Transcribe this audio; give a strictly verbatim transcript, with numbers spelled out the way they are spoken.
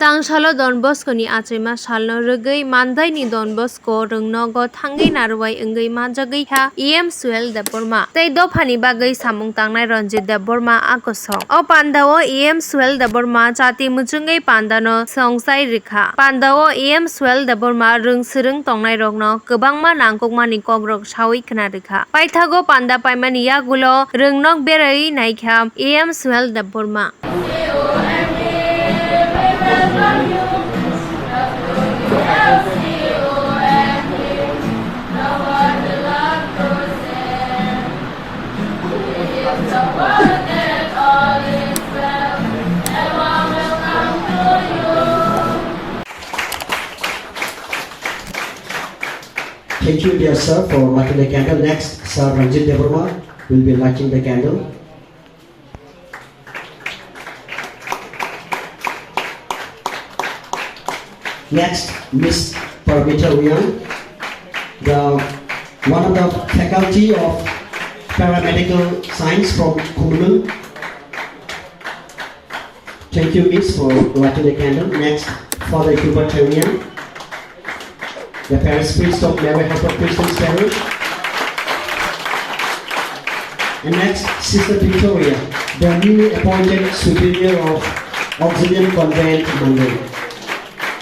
Tangsalo Don Bosco ni achaima salno rwgwi Mandai ni Don Bosco rwngnogo thangwi narwai wngwi manjagwi kha E M Suel Debbarma tei dophani bagwi samung tangnai Ranjit Debbarma a kosong. O pandao E M Suel Debbarma chati muchungwi pandano songchai rwkha. Pandao E M Suel Debbarma rwng swrwng tongnairokno kwbangma nangkukmani kokrok sawi khna rwkha. Paithago panda paimani yagulo rwngnok beraiwi naikha E M Suel Debbarma. Thank you, dear sir, for lighting the candle. Next, Sir Ranjit Debbarma will be lighting the candle. Next, Miss Parmita Reang, the one of the faculty of paramedical science from Khumulwng. Thank you, Miss, for lighting the candle. Next, Father Hubert Reang, the parish priest of Mary Help of Christians Parish. And next, Sister Victoria, the newly appointed Superior of Auxilium Convent, Mandai.